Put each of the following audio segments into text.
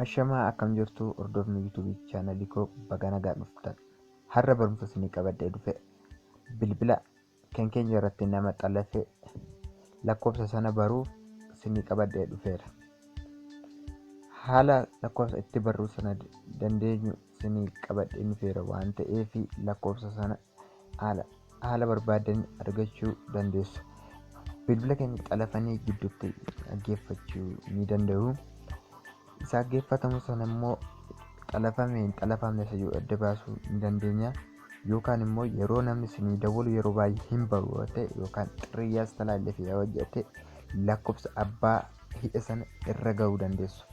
Ashamaa akkam jirtu hordofni YouTube chaanalii koo baga nagaan dhuftan. Har'a barumsa isinii qabadhee dhufe bilbila kan keenya irratti nama xalafe lakkoofsa sana baruuf isinii qabadhee dhufeera. Haala lakkoofsa itti barruu sana dandeenyu isinii qabadhee dhufeera waan ta'eef lakkoofsa sana haala barbaaddan argachuu dandeessu. Bilbila keenya xalafanii gidduutti dhaggeeffachuu ni danda'u. Isa dhaggeeffatamu sana immoo xalafame hin xalafamne isa jedhu adda baasuu ni dandeenya. Yookaan immoo yeroo namni isinii dawwalu yeroo baay'ee hin baru yoo ta'e yookaan xiriyyaas talaalleef yoo hojjete lakkoofsa abbaa hidhe sana irra ga'uu dandeessu.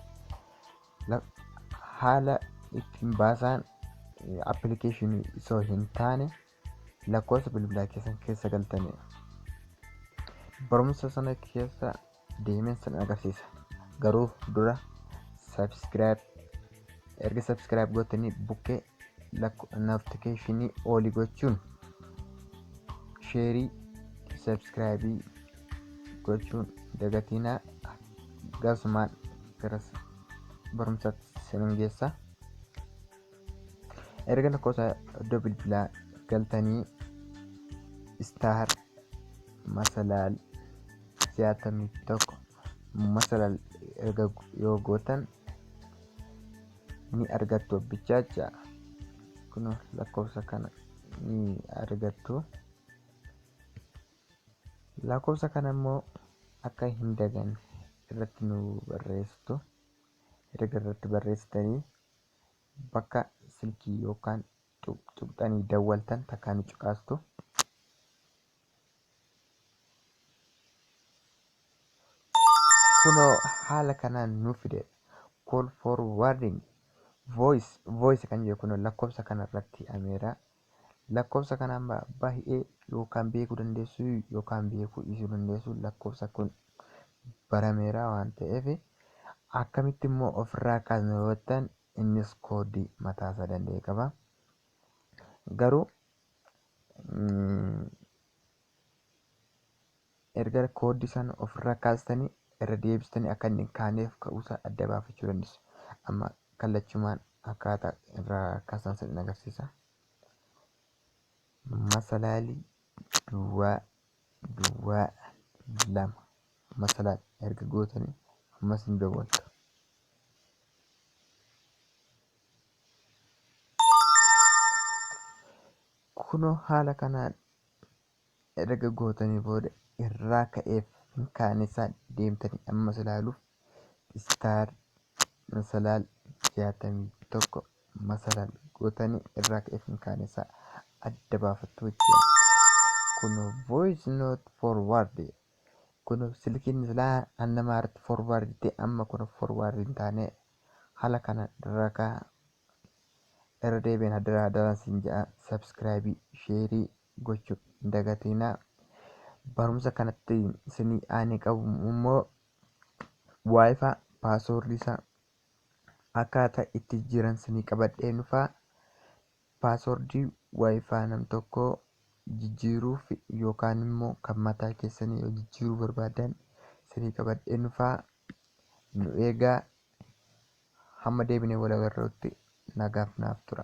Haala ittiin baasaan appilikeeshinii osoo hin taane lakkoofsa bilbilaa keessan keessa galtanii barumsa sana keessa deemeen sana agarsiisa. Garuu dura subscribe erga subscribe gootanii bukkee notification olii gochuun sheerii subscribe gochuun dagatinaa gasumaan gara barumsaatti isin geessa. Erga lakkoofsa iddoo bilbilaa galtanii istaar masalaal 61 masalaal erga yoo gootan ni argattu bichaacha kun lakkoofsa kana ni argattu. Lakkoofsa kana immoo akka hin daganne irratti nu barreessitu. Erga irratti barreessitanii bakka silkii yookaan tuqxanii dawwaltan takkaa ni cuqaastu. Kunoo haala kanaan nu fide call forwarding voice voice kan jedhu kunoo lakkoofsa kana irratti himameera. Lakkoofsa kana amma baay'ee yookaan beekuu dandeessu yookaan beekuu dhiisuu dandeessu lakkoofsa kun barameera waan ta'eef akkamitti immoo ofirraa kaasna yoo jettan innis koodii mataasaa danda'e qaba. Garuu erga kooddii sana ofirraa kaastanii irra deebistanii akka inni hin kaaneef ka'uusaa adda baafachuu dandeessu. Amma kallachumaan akkaataa irraa kaasan sin agarsiisa. Masalaalii duwwaa duwwaa 2 masalaal erga gootanii ammas ni dawwaltu. Kunoo haala kanaan erga gootanii booda irraa ka'eef hin kaane isaa deemtanii ammas ilaaluuf istaar masalaal 61 masalaal gootanii irraa ka'eef hin kaane isaa adda baafattu jechuudha. Kunoo voice not forward kunoo silkiin silaa namaa irratti forward ta'e amma kunoo forward hin taane haala kana rakaa irra deebiin hadaraa hadaraan siin jedha subscribe sheerii gochuu hin dagatinaa. Barumsa kanatti isinii aanee qabu immoo wifi paaswoordii isaa akkaataa itti jiran isinii qabadhee dhufaa. Paaswoordii wifi nam tokkoo jijjiiruuf yookaan immoo kan mataa keessanii yoo jijjiiruu barbaadan isinii qabadhee dhufaa. Nu eegaa hamma deebinee wal agarruutti nagaaf naaf tura.